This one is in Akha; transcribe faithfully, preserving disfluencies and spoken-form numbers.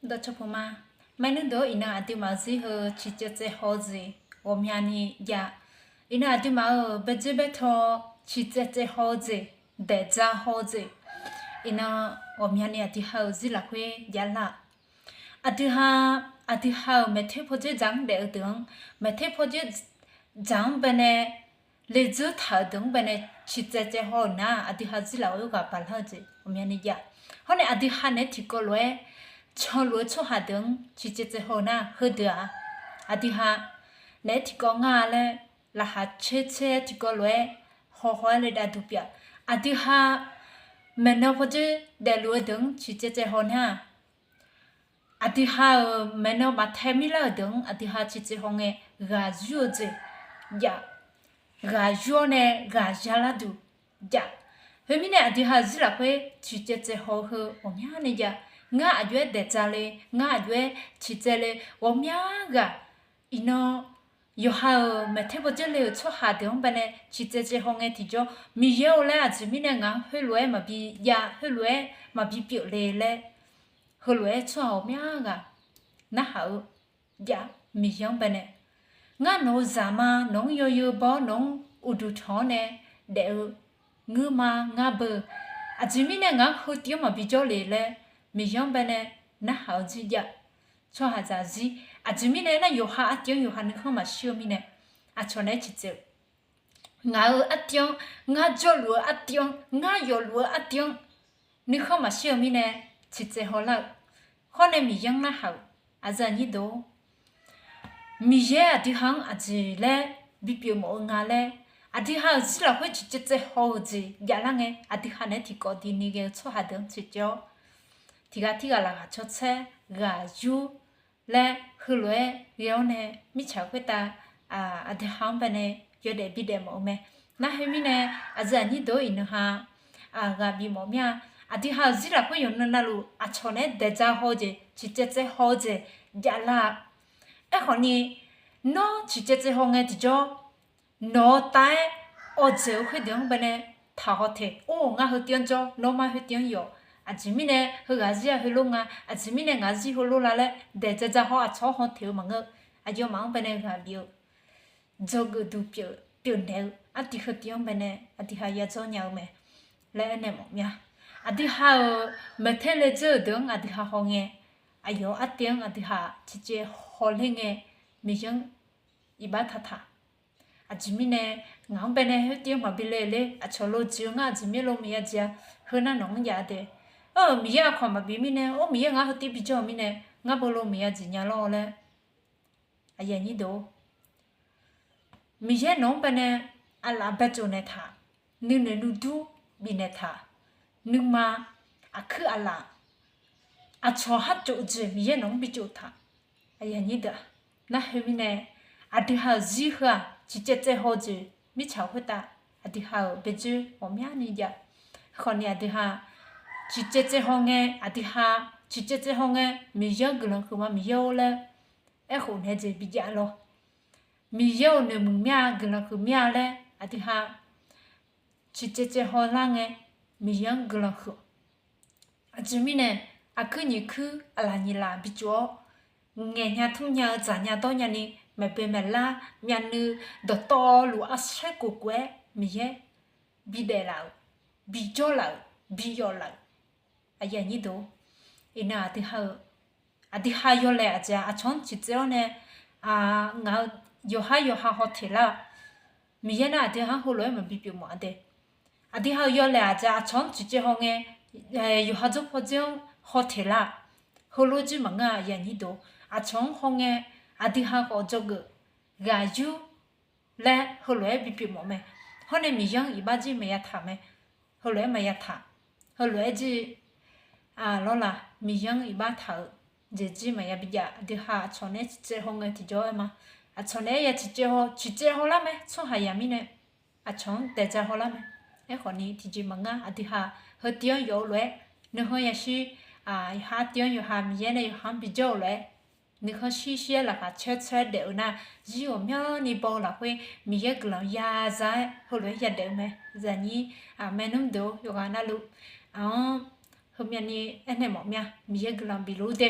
Dawqcawq puq ma. Maernmr deuq-or, iqnan aqduimaf-euq zir heu ciqcaev tsaev haw-eu jeq ghawqmyani jav. Iqnan aqduimaf-euq baedzer baertaw ciqcaev tsaev haw-eu jeq daeq dza haw-eu jeq, iqnan ghawqmyani aqdui ha-euq zir lafkhoer javlar-aq, aqdui ha, aqdui ha-euq maeqter pawdzer dzaq-anr daef-eu deuq-anr, maeqter pawdzer dzaq-anr baenae ledzeur taq-euq deuq-anr baenae ciqcaev tsaev haw-euq nar, aqdui ha zir lafkhoer ghaq baqlar-eu jeq ghawqmyani jav. Hawr nae aqdui ha naeq-aer tiqkawv lof-aer canluf-eu tsawrhaq deuq-anr ciqcaev tsaev haw-eu nar, heudeuq-aq, aqdui ha naeq-aer tiqkawv ngar laer laqkhaq caer caer-aer tiqkawv lof-aer haw haw-aer le dav duq pyeuf-a. Aqdui ha maeqnan pawdzer daefluf-eu deuq-anr ciqcaev tsaev haw nar, aqdui ha-euq maeqnan maqtae mirlar-euq deuq-anr aqdui ha ciqcaev haw ngae, ghaq yur-eu jeq jav. Ghaq yur-awr nae ghaq yalar duq jav. Khoermirnae aqdui ha-euq zir lafkhoer ciqcaev tsaev haw-eu heu ghawqmyani jav. Ngar aqjox-aer daeq dza le, ngar aqjox-aer ciqcaev le, ghawqmya ghaq iqnan yawqha-euq maeqter pawdzer le-euq tsawrhaq deuq-anr baenae ciqcaev tsaev haw ngae tiqjawr, Miqyaer-or laer aqjeq mirnae ngaq-anr khoerlof-aer maqbi jav, khoerlof-aer maqbi pyeuf le laer, heulof-aer tsawrhaq ghawqmya ghaq narhaq-eu jav. Miqyaer-anr baenae, ngar nawq-eu zaq ma, nawq-anr yawyeu baw-awr nawq-anr uqduq tanq-awr nae daef-eu ngeur ma, ngar beu, aqjeq mirnae ngaq-anr heu tiv-anr maqbi jawr le laer, Miqyaer-anr baenae narhaq-eu jir jav. Tsawrhaqzaq zir, aqjeq mirnae aernar, yawqha artiv-anr yawqha nuikhanr maqshir-eu mirnae, aqcawq naeq-aer ciqcaev-eu, ngaq-euq artiv-anr, ngar jawrluf-eu artiv-anr, ngar yawfluf-eu artiv-anr nuikhanr maqshir-eu mirnae ciqcaev hawlar-euq, hawr nae Miqyaer-anr narhaq-euq. Aqyuif aqnyir deuq-or, Miqyaer aqdui ha-anr aqjeq laer bipyeuf mawf-eu nga laer, aqdui ha-euq zir lafkhoer ciqcaev tsaev haw-eu jeq javlar ngae, aqdui ha naeq-aer tiqkawv dini ghae-eu tsawrhaq deuq-anr ciqcaev-awr, tiqghaq tirghaq laqkhaq caw tsaer ghaq yur laer heulof-aer ghae-awr nae, mirtsaq khoertav aqdui ha-anr baenae yawdaef bidaef mawf-eu mae. Nar khoermirnae, aqyuif aqnyir deuq-or, iqnan ha ghaq bif mawf mir-a. Aqdui ha-euq zir lafkhoer yawqnan navluf aqcawq naeq-aer daeq dza haw-eu jeq, ciqcaev tsaev haw-eu jeq javlar-a. Aerkhawfni, nawr ciqcaev tsaev haw ngae tiqjawr, nawq-eu tav-aer awqdzaeq-eu khoerdeuq-anr baenae taqhaw teq. Or, ngar heu tiv-anr jawr, nawr mar khoer tiv-anr yawf. Aqjeq mirnae heughaq zir-aq heulof nga, aqjeq mirnae ngaq zir heulof la laer daeq dza dza haw aqcawq-anr haw teq-eu maqngeur-eu. Aqyawfmaf-anr baenae ghaq bif-eu, dzawgeuf duq pyeuf naeq-eu artiv heu tiv-anr baenae aqdui ha yadzawr nya-eu mae laer aernaeq mawf mir-a. Aqdui ha-euq maeqter le dzeur-euq deuq-anr aqdui ha haw ngae, aqyawf-euq artiv-anr aqdui ha ciqcaev haw ler ngae, Miqyaer-anr iqbax taqtaq. Aqjeq mirnae ngaq-anr baenae khoer tiv-anr maqbi le ler, aqcawq lojeq-eu ngar aqjeq mirnae lof maqya jeq-a. Heu nar nawq-anr jav de. Or, Miqyaer aqkawq maqbi mirnae, or, Miqyaer ngar heu tiv bijawr-eu mirnae, ngar beu lof maqya jeq nya lawr laer. Aqyuif aqnyir deuq-or, Miqyaer nawq-anr baenae aqlaf baetsof naeqtaq, nuinoeq nuidur bifnaeq taq, nuima aqkuir aqlaf, aqcawq har tsof jeq Miqyaer nawq-anr bitsof taq. Aqyuif aqnyir deuq-aq, nar khoermirnae, aqdui ha-euq zir heu-aq ciqcaev tsaev haw-eu jeq mirtsaq khoertav aqdui ha-euq baedzoer ghawqmyani jav. Khawfni aqdui ha ciqcaev tsaev haw ngae, aqdui ha ciqcaev tsaev haw ngae, Miqyaer-anr guiqlanq huiqma Miqyaer-or laer aerkhof naeq-eu jeq bijav lawr. Miqyaer-euq noeqmuiq mir-a, guiqlanq huiq mir-a laer aqdui ha ciqcaev tsaev haw lar ngae, Miqyaer-anr guiqlanq huiq. Aqjeq mirnae, aqkuir nyiq kuir aqlaf nyiq laf bitsof-awr, ngaeq nya tmr nya-eu dzaq nya dawr nyani, maeqboe maeqlar myavnuiv dawqtawvluf arsaer kof kof-aer Miqyaer bidaef laf-euq, bijawr laf-euq, biyawf laf-euq. Aqyuif aqnyir deuq-or, iqnan aqdui ha-euq, aqdui ha yawlaeq aqjeq-aq aqcawq-anr ciqcaev-awr nae, ngaq-eu yawqhar yawqha haw teq lar-awq. Miqyaer nar aqdui ha-anr heulof-aer maqbi pyeuf mawf-a de. Aqdui ha-euq yawlaeq aqjeq aqcawq-anr ciqcaev haw ngae, yawqha dzawr pawdzer-anr haw teq lar-aq, heulof-aer jir maqngeur-a. Aqyuif aqnyir deuq-or, aqcawq-anr haw ngae, aqdui ha khawf dzawgeuf ghaq yur laer heulof-aer bipyeuf mawf mae. Hawr nae Miqyaer-anr iqbax jir maqya taq mae. Heulof-aer maqya taq. Heulof-aer jir lawrlaq, Miqyaer-anr iqbax taq-euq jeq jir maqya bijav. Aqdui ha aqcawq naeq-aer ciqcaev haw ngae tiqjawr-aer ma. Aqcawq naeq-aer ya ciqcaev haw, ciqcaev haw lar mae. Tsawrhaq yaq mirnae aqcawq-anr daeq dza haw lar mae. Aerkhawfni tiqjeq maqngeur, aqdui ha heu tiv-anr yawf-eu lof-aer, nuikhanr yashir, yawqha tiv-anr yawqha Miqyaer nae yawqha-anr bijawr-eu lof-aer, nuikhanr shir shir-aer laqkhaq caer caer-aer daef-eu nar, zir ghawqmyani baw-eu lafkhoer Miqyaer guiqlanq ya za-aer heulof-aer yadaef-eu mae. Zaqnyir aqmae nmr deuq-or, yawqghaq navluf aq-anr heumyavni aernaeq mawf mir-a. Miqyaer guiqlanq bifluf-ur de.